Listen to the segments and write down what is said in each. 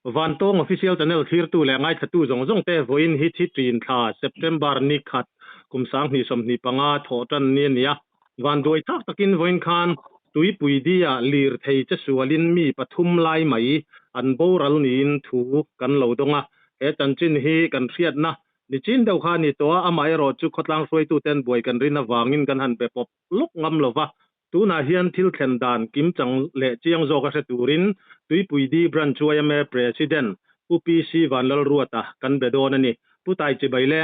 Vantawng Official Channel thlirtu leh ngaithlatu zawng zawng te vawiin hi thi ṭin thla, September ni khat, kum 2025 thawh ṭan ni a ni a. Vanduai thlak takin vawiin khan Tuipui Di-ah lirthei che sualin mi pathum lai mai an boral niin thu kan lo dawng a. He chanchin hi kan hriatna nichin deuh kha a ni tawh a, amaherawh chu khawtlang hruaituten buai kan rin avangin kan han be pawp lawk ngam lo va. Tunah hian thil thlen dan kimchang leh chiang zawk a hre turin Tuipui Di Branch yma President Pu PC Vanlalruata kan be dawn a ni. Pu Tai Chibai le.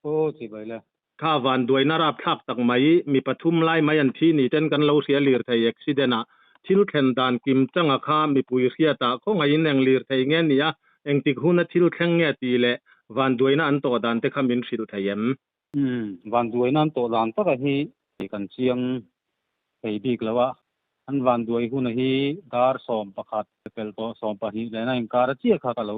Pu Chibai le. Kha vanduaina rapthlak tak mai, mi pathum lai mai an thi ni ten kan lo hria lirthei accident ah thil thlen dan kimchanga kha mipui hriatah khawngaihin eng lirthei nge nia, engtik huna thil thleng nge tih leh vanduaina an tawh dan te kha min hrilh thei em? Umm, vanduaina an tawh dan taka hi kan chiang thei bik lo a, an vanduai huna hi dar 11 pel tawh 12 lehna inkar a chiah kha ka lo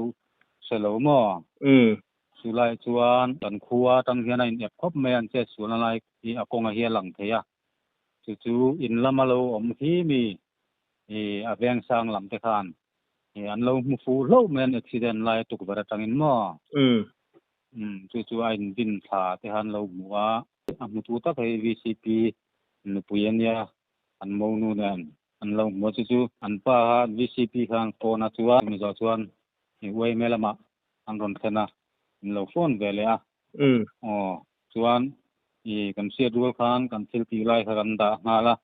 hre lo maw? Umm. Chulai chuan kan khua atang hian a in ep khawp mai a, an chet sualna lai hi a kawnga hi a lang thei a, chu chu in lama lo awm khi mi i a veng sang lam te khan i an lo hmu fuh hlauh mai an accident lai tukverh atangin maw? Umm. Umm, chu chu a inbin thla te khan lo hmu a, a hmutu tak hei VCP nupui a nia, an monu nen an lo hmu a, chu chu an pa kha VCP khan phone a chuan chumi zawh chuan i uaime lamah an rawn thlen a, min lo phone ve leh a. Umm. Aw, chuan i kan hriat rual khan kan thil tih lai kha kan dah nghal a,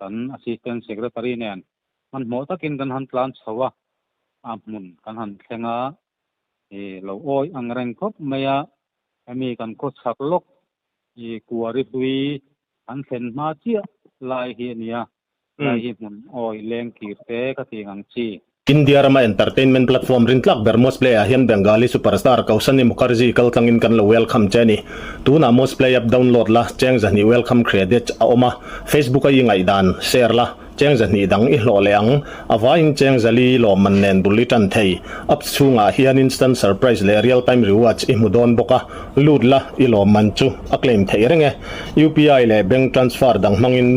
kan Assistant Secretary nen hmanhmawh takin kan han tlan chho a, a hmun kan han thleng a, I lo awih ang reng khawp mai a, hemi kan khaw chhak lawk i kuari hlui an thlen hma chiah lai hi a nia, lai hi hmun awih leng kir te ka ti ngang chi. India rama entertainment platform rintlak ber Mosplay ah hian Bengali superstar Kausani Mukherjee kaltlangin kan lo welcome che a ni. Tunah Mosplay app download la, cheng zahnih welcome credit a awm a, Facebook a i ngaihdan share la, Cheng zahnih dang i hlawh leh ang. A vaiin cheng zali lawmman nen bul i tan thei. Apps chhungah hian instant surprise leh real time rewards i hmu dawn bawk a, lut la i lawmman chu a claim theih reng e. UPI leh bank transfer dang hmangin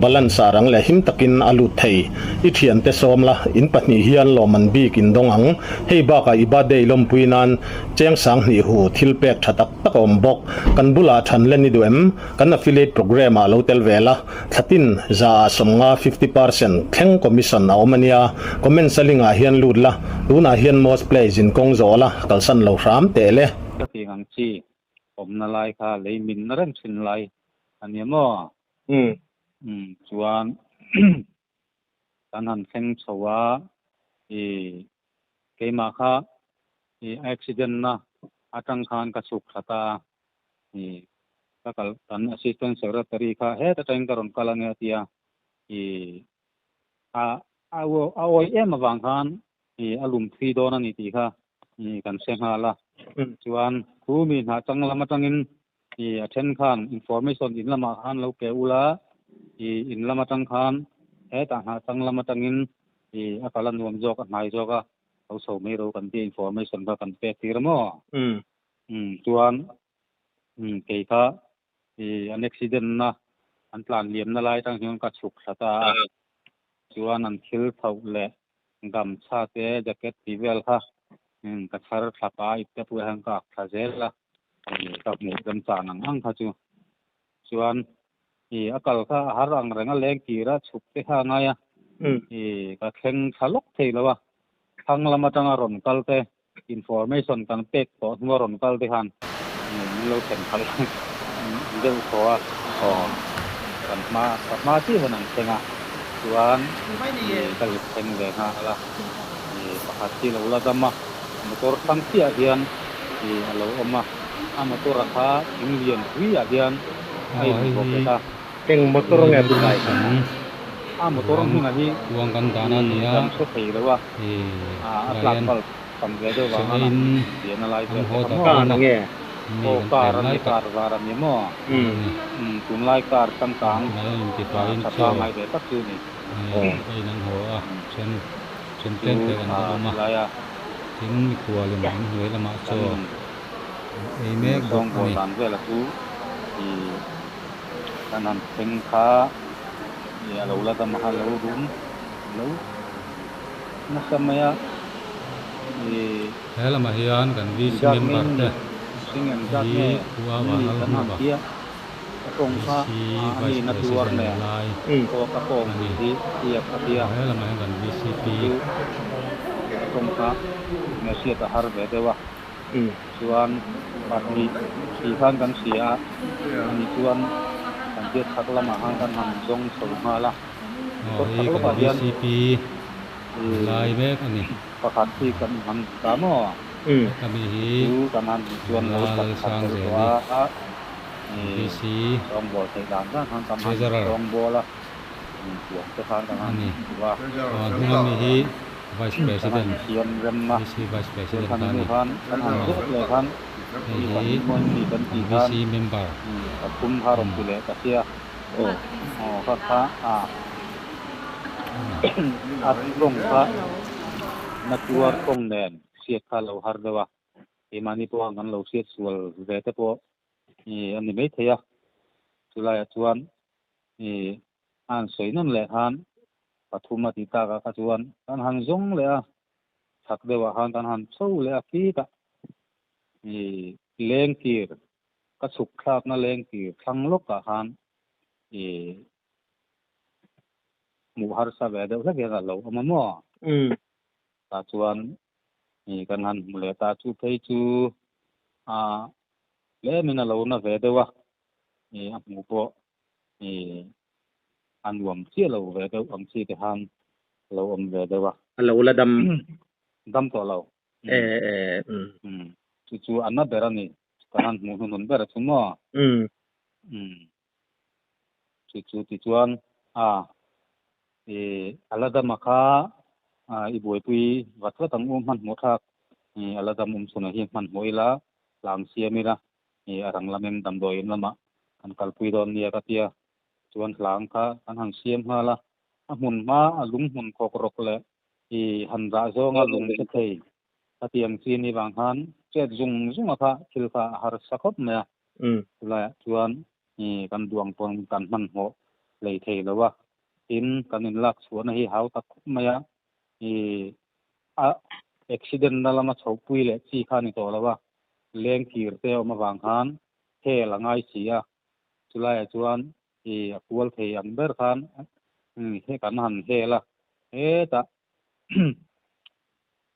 balance ah rang leh him takin a lut thei. I thiante sawm la, in pahnih hian lawmman bik in dawng ang. Hei bakah i birthday lawmpui nan cheng 2000 hu thil pek tha tak tak a awm bawk. Kan bulah than len i duh em? Kan affiliate program ah lo tel ve la. Thlatin 50%, 50%, thleng commission a awm a nia, comment selling ah hian lut la, tunah hian most play zin kawng zawh la, kalsan lo hram teh le. Ka tih ang chi awmna lai kha lei min na reng thin lai a nia maw? Umm. Umm, chuan kan han thleng chho a, i keimah kha i accident na atang khan ka chhuk thla ta a, i ka kal kan assistant secretary kha heta tangin ka rawn kal ange a ti a, i a a a awih em avang khan i a lum thui dawn a ni tih kha i kan hre nghal a, chuan thu mi hnah chang lam atangin i a then khan information in lamah khan lo pe ula, i in lam atang khan hetah hnah chang lam atangin i a kal a nuam zawk a hnai zawk a, lo chho mai ro kan tih information kha kan pek tir a maw? Umm chuan umm kei kha i an accident na an tlan liam na lai atang hian ka chhuk thla ta a, chuan an thil tho leh gamchha te jacket tih vel kha umm ka chhar thla pah a ipte pawh hian ka ak thla zel a, ka hmuh remchang ang ang kha chu. Chuan i a kal kha a har ang reng a leng kir a chhuk te kha a ngai a, i ka thleng thla lawk thei lo a, thlang lam atanga rawn kal te Information kan pek tawh hnua rawn kal te khan min lo thlen khalh deuh thaw a, aw kan hma ka hma chiah hian an thleng a, chuan ka zuk thleng ve nghal a, pakhat hi lo la dam a, motor thlang chiah hian a lo awm a, a motor a kha thing lian pui ah hian a in bawk bet a. Eng motor nge tunlai kha? A motor hmingah hi kan hre thei lo a, a tlak palh tam ve deuh vang a lian a lai vel te kha maw? Car nge? Aw car a ni, car var a ni maw? Tunlai car changkang tha pangngai ve tak chu a ni. Chu tilaia kan in sawngbawl dan vela chu kan han thleng kha a lo la dam a, a lo rum lo nasa mai a. He lamah hian kan VC member te hi Pu A Vanlalhmuka VC Vice President lai a ni. He lamah hian kan VCP Chuan pahnih tih khan kan hria a, ani chuan kan hriat chhak lamah khan kan han zawng chho nghal a. Aw hei kan VCP lai mek a ni. Pakhat hi kan han hmu ta maw? Heta mi hi Nula Lalsangzeli VC Treasurer a ni. Aw a hnunga mi hi Vice President VC Vice President kha a ni. Aw hei hi VC member. A tawng kha na tuar tawng nen hriat kha lo har deuh a, keimahni pawh kan lo hriat sual ve te pawh a ni maithei a, chulaiah chuan a han sawi nawn leh khan pathum a tih takah kha chuan kan han zawng leh a, chhak deuhah khan kan han chho leh a khitah lengkir ka chhuk thlakna lengkir thlang lawkah khan hmuh harsa ve deuh hlek hian a lo awm a maw? Tah chuan kan han hmu leh ta chu phei chu a tlemin a lo na ve deuh a, a hmuh pawh a nuam chiah lo ve deuh ang chi te khan a lo awm ve deuh a. A lo la dam. Dam tawh lo. E e. Chu chu a na ber a ni. Kan han hmuh hnuhnun ber chu maw? Chu chu tichuan a i a la dam a kha i buaipui vat vat ang u hmanhmawh thlak i a la dam awm chhunah hi hmanhmawh ila tlang siam ila i a rang lamin damdawiin lamah kan kalpui dawn nia ka tia chuan hlang kha kan han siam nghal a a hmun hma a lung hmun khawk rawk leh i han rah zawnga lung che thei ka ti ang chi ni vang khan chet zung zung a kha thil kha a harsa khawp mai a. Chulaiah chuan kan duang pawn kan hmanhmawh hlei thei lo a, tin kan inlak chhuahna hi hau tak khawp mai a, a accident na lama chhohpui leh chi kha a ni tawh lo a, lengkir te awm avang khan hel a ngai si a, chulaiah chuan a kual thei ang ber khan he kan han hel a, hetah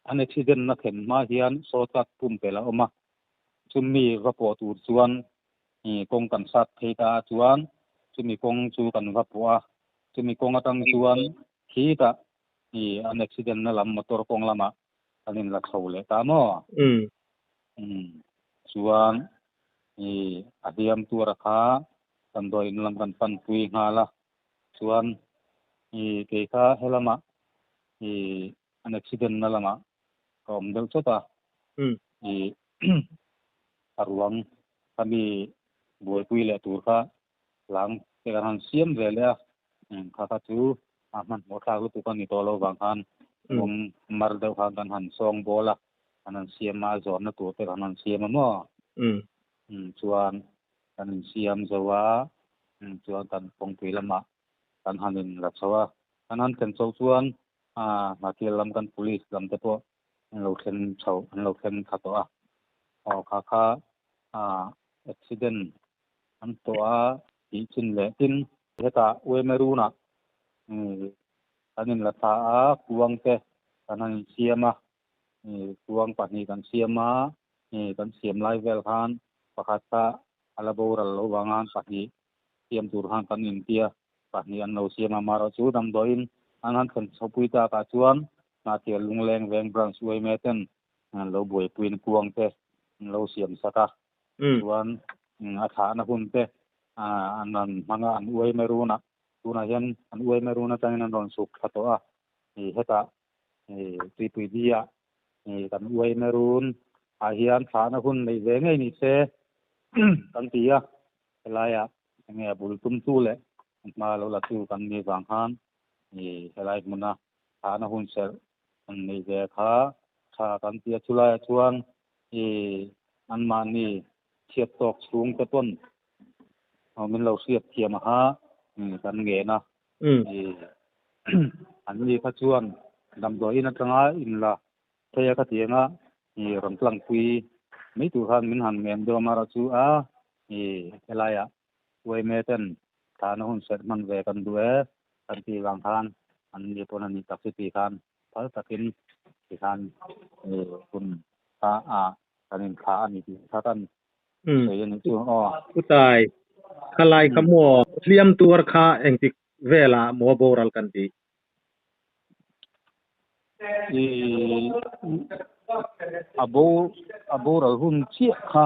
an accident na thlen hma hian shortcut pumpelh a awm a. Chumi va pawh tur chuan kawng kan sat phei ta a chuan chumi kawng chu kan va pawh a, chumi kawng atang chuan khitah an accident na lam motor kawng lamah kan in la chho leh ta maw? Chuan a hliam tur a kha damdawi in lam kan pan pui nghal a, chuan kei kha helamah an accident na lamah ka awm deuh chawt a, i a ruang ka mi buaipui leh tur kha hlang te kan han siam ve leh a, kha kha chu a hmanhmawh thlak lutuk a ni tawh lo vang khan kawng mar deuh khan kan han sawng bawl a, kan han siam a, a zawnna tur te kan han siam a maw? Chuan kan insiam zo a, chuan kan kawngpui lamah kan han inla chho a, kan han thlen chho chuan Hnathil lam kan police lam te pawh an lo thleng chho an lo thleng thla tawh a, aw kha kha accident an tawh a tih chin leh tin hetah Uemerunah kan inla thla a kuang te kan han insiam a, kuang pahnih kan siam a, kan siam lai vel khan pakhat kha a la boral lo vang a pahnih siam tur khan kan intia. Pahnih an lo siam a, amaherawhchu chu damdawiin an han thlen chhopui takah chuan Hnahthial Lungleng Veng Branch uaime ten an lo buaipuiin kuang te an lo siam sak a, chuan a thlahna hun te an rawn hmang a, an uaime runah tunah hian an uaime run atangin an rawn suk thla tawh a, hetah Tuipui Di-ah kan uaime run ah hian thlahna hun neih ve ngei ni se kan ti a, helaiah Enge a bul tumtu leh a hma lo la tu kan nih vang khan i helai hmuna thahna hun serh an neih ve kha tha kan ti a. Chulaiah chuan i anmahni chhiat tawk chhung te pawn min lo hriat thiam a kha kan ngen a. I anni kha chuan damdawiin atanga inla phei a kha tianga. I rawn tlangpui mai tur khan min han ngen deuh a amaherawh chu a i helaiah uaime ten thlahna hun serh hman ve kan duh e kan tih vang khan an ni pawn a nih tak chu tih khan phal takin tikhan i hun kha a kan inthlah a ni tih kha kan sawi a nih chu aw. Chutai khalai kha maw hliam tuar kha engtik velah maw boral kan tih? I a bo a boral hun chiah kha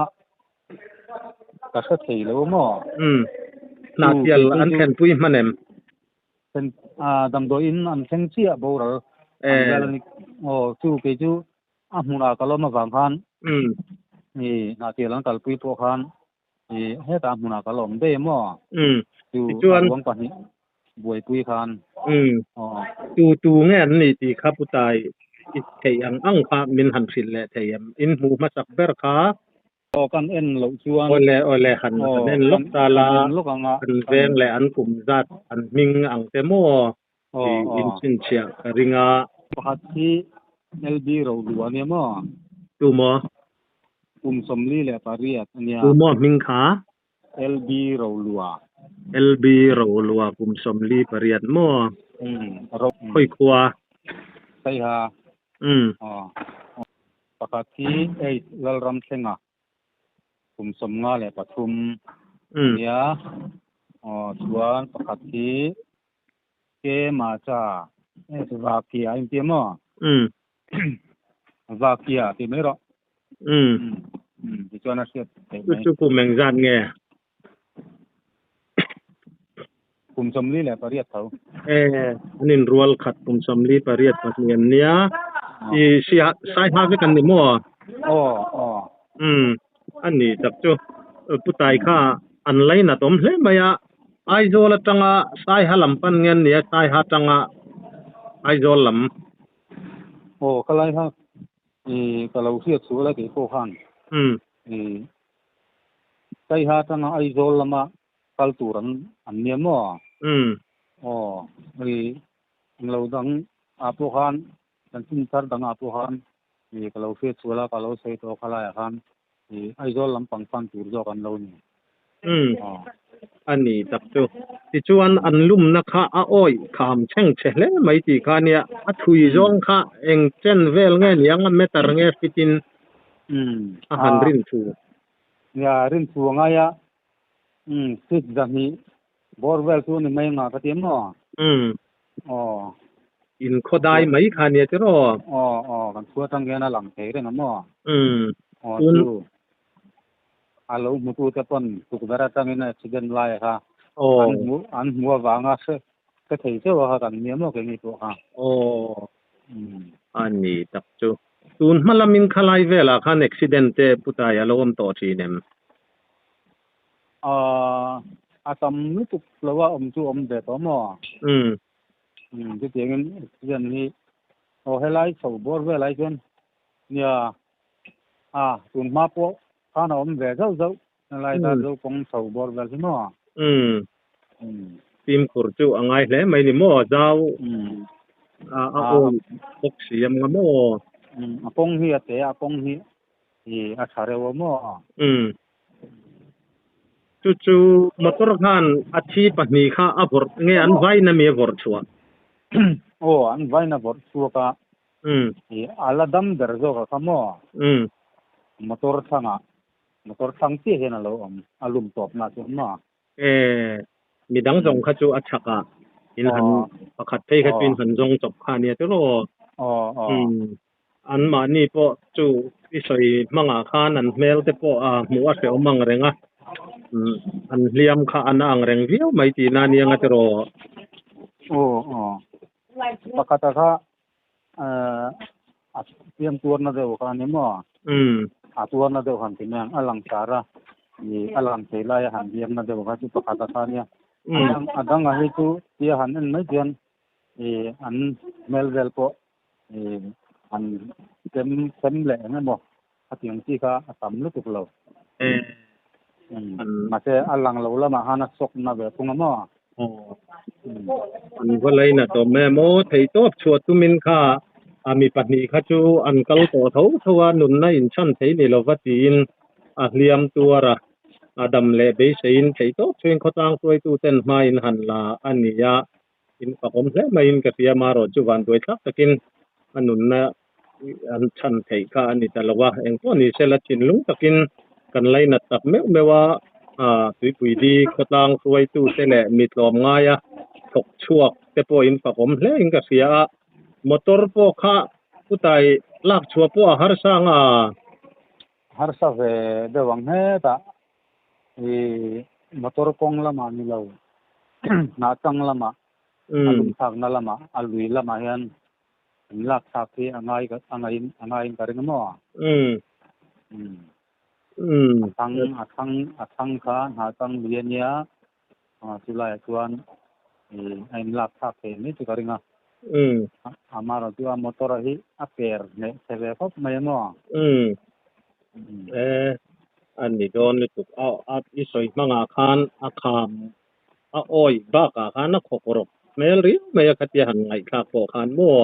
ka hre thei lo maw? Umm Hnahtial an thlenpui hman em? Thlen a damdawiin an thleng chiah boral an vel a ni aw chu kei chu a hmunah ka lawm avang khan i Hnahtial an kalpui pawh khan i hetah hmunah ka lawm daih maw? Chu a ruang pahnih buaipui khan aw. Tu tu nge an nih tih kha putai i theih ang ang kha min han hrilh leh thei em? In hmuh hmasak ber kha. Aw kan en loh chuan. Awle awle han han en lawk ta la an veng leh an kum zat an hming ang te maw tih in chhinchhiah ka ring a. Pakhat hi LB Rohlua ania maw? Tu maw? Kum 48 ania. Tu maw hming kha? LB Rolua. LB Rolua kum 48 maw? Umm Ro. Khawi khua? Saiha. Umm. Aw. Pakhat hi H Lalramthlenga kum 53 ania. Aw chuan pakhat hi K Macha S Vakia a intia maw? Umm. Vakia tih mai rawh. Umm. Umm tichuan a hriat theih mai. Chu chu kum engzat nge? Kum 48 tho. E, an inrual khat kum 48 an nia. I sia Saiha vek an ni maw? Aw, aw. Umm, a ni tak chu. Putai kha an lainat awm hle mai a. Aizawl atanga Saiha lam pan nge an nia Saiha atanga Aizawl lam. Aw, ka lai kha I ka lo hriat sual a tih pawh khan i Saiha atanga Aizawl lama kal tur an an nia maw? Aw i englo dang ah pawh khan kan chin thar dang ah pawh khan i ka lo hriat sual a ka lo sawi tawh kha laiah khan i Aizawl lampang fan tur zawk an lo ni. Umm a ni tak chu. Tichuan an lumna kha a awih kham chheng chhe hle mai tih kha nia, a thui zawng kha eng chen vel nge niang a meter nge fit in a han rin thu. Nia rin thu a ngai a, umm fit 200 bawr vel chu a ni mai anga ka ti maw? Umm. Aw. In khawdai mai kha nia tiraw? Aw aw kan chhuah atang hian a lang thei reng a maw? Umm. Aw chu. A lo hmutute pawn tukverh atangin accident lai kha an hmu an hmu avanga hre hre thei zeuh a kha kan nia maw keini pawh kha. Aw a ni tak chu. Tun hma lamin khalai velah khan accident te putai a lo awm tawh thin em? A tam lutuk lo a awm chu awm ve tawh maw? Umm. Umm chutiangin accident hi aw helai chho bawr velai chuan nia A, tun hma pawh khan a awm ve zauh zauh helai dar zo kawng chho bawr vel hi maw? Umm. Fimkhur chu a ngai hle mai ni maw? Zau a a awi bawk si ang nga maw? Umm, a kawng hi a te a, a kawng hi i a tha reuh a maw? Umm. Chu chu motor khan a thi pahnih kha a vawrh nge an vain ami a vawrh chhuah? Aw, an vain a vawrh chhuak a. Umm. I a la dam ber zawk a kha maw? Umm. Motor thlangah, motor thlang chiah hian a lo awm, a lum tawp na chuan maw? E, midang zawng kha chu a chhak ah in han pakhat phei kha chu in han zawng chawp kha ania tiraw? Aw, aw. Umm. An mahni pawh chu i sawi hmangah khan an hmel te pawh a hmuh a hrehawm ang reng a, umm an hliam kha a na ang reng viau mai tihna ania nga tiraw? Aw, aw. Pakhat a kha a fiam tuarna deuh kha a ni maw? Umm. A tuarna deuh han ti mai ang, a lang sar a, ih a lang thei laia han biakna deuh kha chu pakhat a kha nia. Umm. A danga hi chu tia han en mai chuan ih an hmel vel pawh ih han chem chem leh eng emaw a ti ang chi kha a tam lutuk lo. Umm. Mahse a lang lo lamah khan a sawk na ve thung a maw? Aw. An va lainat awm em aw, theihtawp chhuah tumin kha. A mi pahnih kha chu an kal tawh tho tho a, nunna inchhan thei ni lova tiin a hliam tuar a, a dam leh beiseiin theih tawp chuin khawtlang hruaituten hma in han la a ni a, in fakawm hle maiin ka hria marawh chu vanduai thlak takin a nunna an chhan theih kha a ni ta lo a, engpawh ni sela thinlung takin kan lainat tak meuh meuh a, tuipui di khawtlang hruaitute leh mi tlawmngaia thawk chhuak te pawh in fakawm hle in ka hria a, motor pawh kha putai lak chhuah pawh a harsa ang a. Harsa ve deuh ang hetah i motor kawng lamah ni lo hnah chang lamah a lumthlakna lamah a lui lamah hian an lak thlak hi a ngai a ngai a ngaiin ka ring a maw? A thang a thang a thang kha hnah chang lui a nia chulaiah chuan a inlak thlak thei mai chu ka ring a. Amaherawhchu chu a motor hi a per hneh chhe ve khawp mai a maw? E, a ni dawn lutuk. A i sawi hmangah khan a kham a awih bakah khan a khawk rawk hmel riau mai a khatia han ngaihthlak pawh khan maw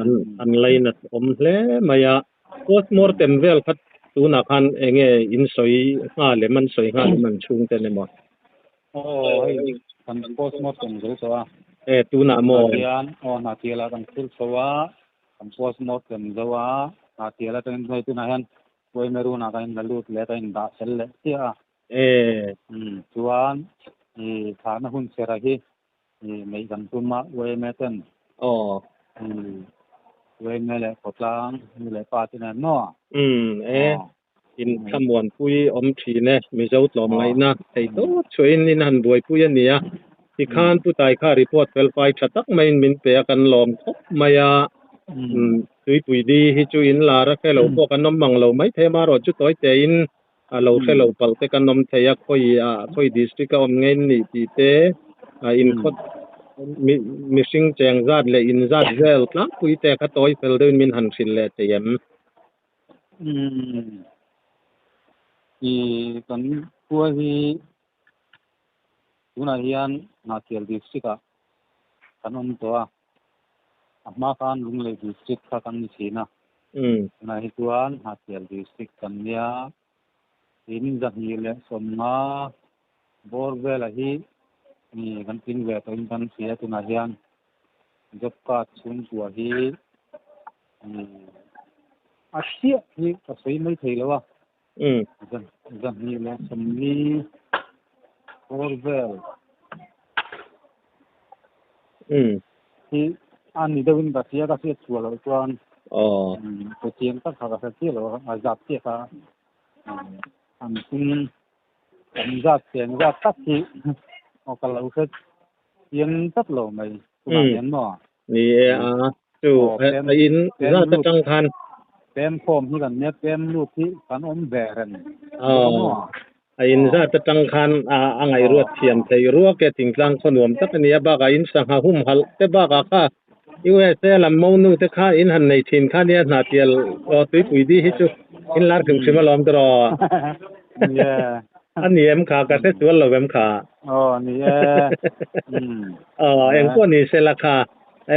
an an lainat awm hle mai a. Postmortem vel kha tunah khan enge in sawi nghal em an sawi nghal em an chhungte emaw? Aw hei kan postmortem zo tawh a. E tunah maw? Hian aw Hnahtial ah kan thil chho a, kan postmortem zo a, Hnahtial atangin hei tunah hian Puaimerun ah kan inla lut leh a, kan indah fel leh chiah a. E. Chuan i thlahna hun chhera hi i neih kan tum a UMA ten. Aw. UMA leh khawtlang nu leh pa te nen maw? Umm e. In thlamuanpui awm thin e. Mizo tlawmngaihna thei tawp chhuahin in han buaipui a nia. Tikhan Pu Taikha report felfai tha tak maiin min pe a kan lawm khawp mai a. Tuipui di hi chu in lar a hre lo pawh kan awm mang lo maithei amaherawh chu tawi tein a lo hre lo palh te kan awm thei a, khawi ah khawi district a awm ngei nih tih te a inkhawt mihring cheng zat leh in zat vel tlangpui te kha tawi fel deuhin min han hrilh leh thei em? Umm i kan khua hi tunah hian Ngahtial district ah kan awm tawh a. A hma khan Lunglei District kha kan ni thin a, tunah hi chuan Hnahthial District kan nia. In 250 bawr vela hi kan tling ve tawhin kan hria tunah hian job card chhungkua hi a hriat hi ka sawi mai thei lo a, 240 bawr vel. Hi a ni deuhin ka hria ka hriat chhuah loh chuan ka chiang tak kha ka hre chiah lo a zat chiah kha an tum an zat chiang zat tak hi aw ka lo hre chiang tlat lo mai tunah hian maw. Ni e a chu a in zat atang khan. Pem khawm hi kan nia pem lut hi kan awm ve reng. A in zat atang khan a a ngaihruat thiam thei ruak e, thingtlang khaw nuam tak a ni a, bakah in sangha humhalh te bakah kha USA lam monu te kha in han nei thin kha nia hnahtial aw tuipui di hi chu in lar hrim hrim alawm tawh a ni em kha ka hre chual lo em kha. Aw ni e. Aw engpawh ni sela kha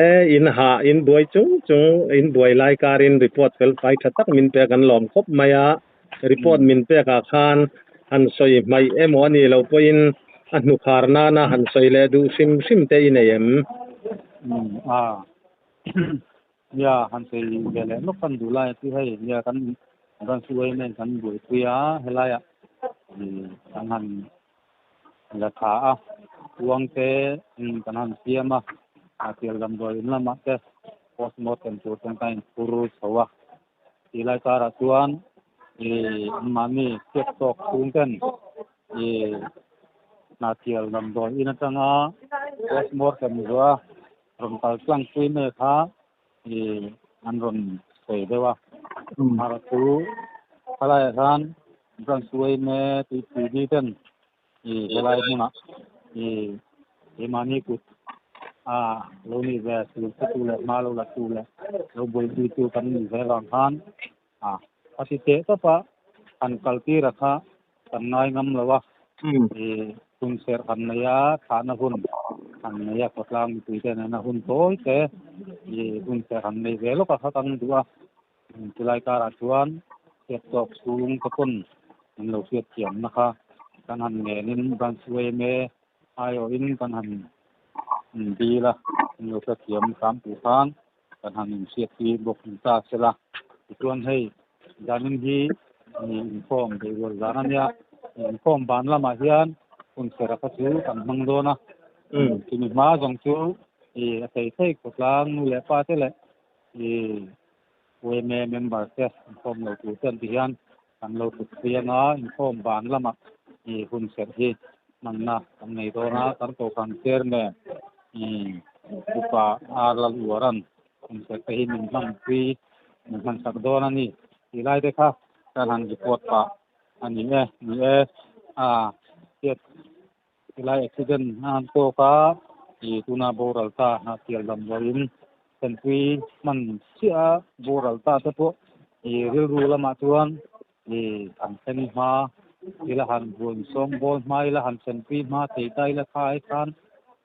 e in hah in buai chung chung in buai lai karin report fel fai tha tak min pek an lawm khawp mai a. Report min pekah khan han sawi hmaih emaw a nih loh pawhin a hnukhar nana han sawi leh duh hrim hrim te i nei em? A, nia han sawi ve leh lawk kan duh lai a chu hei nia kan branch yma in kan buaipui a helaiah kan han la tha a kuang te kan han siam a tial damdawi in lamah te postmortem tur ten kan inphur chho a. Ti lai karah chuan ih anmahni chhiat tawk chhung ten ih Hnahtial damdawi in atanga postmortem zuah rawn kal tlang pui mai kha ih an rawn sawi deuh a. Amaherawh chu khalaiah khan branch yma tuipui ten ih helai hmunah ih keimahni kut a lo nih ve sul che tu leh hma lo la tu leh lo buaipui tu kan nih ve vang khan a a ti teh tawp a han kal tir a kha kan ngai ngam lo a ih hun serh han nei a thlahna hun. han nei a, khawtlang mipuite nena hun tawi te ih hun serh han nei ve lawk a kha kan duh a, chulai karah chuan hriat tawk chhung te pawn an lo hriat thiamna kha kan han ngenin branch yma aiawhin kan han dil a, an lo hrethiam hram tur khan kan han inhriat hi bawk ni ta sela. Tichuan hei zanin hi inkhawm beirual zan a nia, inkhawm ban lamah hian hun serh kha chu kan hmang dawn a, chumi hma zawng chu a thei thei khawtlang nu leh pa te leh yma member te inkhawm lo tur te an ti hian kan lo thut pui anga inkhawm ban lamah hun serh hi hmanna kan nei dawn a, kan kohhran chairman upa R Lalruaran hun serh te hi min hmanpui min hmansak dawn a ni tih lai te kha kan han report pah a ni e, ni e a hriat Helai accident a han tawk a, ih tuna boral ta Hnahthial damdawiin thlenpui hman chiah a boral ta te pawh ih rilru lamah chuan ih an thleng hma ila han buai sawm bawl hma ila han thlenpui hma thei ta ila kha ai khan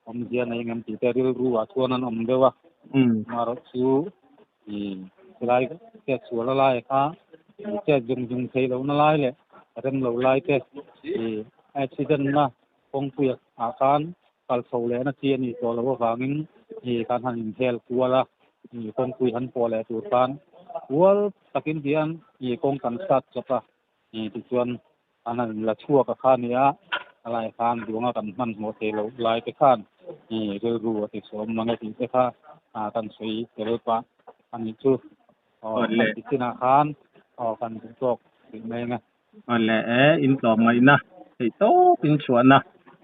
awmzia nei ngam tih te rilru ah chuan an awm deuh a, amaherawh chu ih helai chet sual a lai kha ih chet zung zung theih lohna lai leh rem lo lai te ih accident na kawngpui ah khan kal chho leh na chi a nih tawh loh avangin ih kan han inhel kual a ih kawngpui han pawh leh tur khan kual takin hian ih kawng kan sat chawp a ih tichuan an han la chhuak a kha nia a lai khan duanga kan hmanhmawh thei loh lai te khan ih rilru a ti sawm mang e tih te kha ah kan sawi tel pah a nih chu aw kan ti chinah khan aw kan duh tawk tih mai ang e. Awle e, in tlawm ngaihna theih tawp in chhuahna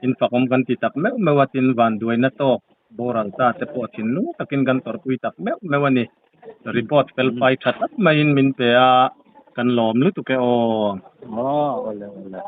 in fakawm kan ti tak meuh meuh a tin vanduaina tawk boral ta te pawh thinlung takin kan tawrhpui tak meuh meuh a ni. Report fel fai tha tak maiin min pe a, kan lawm lutuk e aw. Aw, awle awle.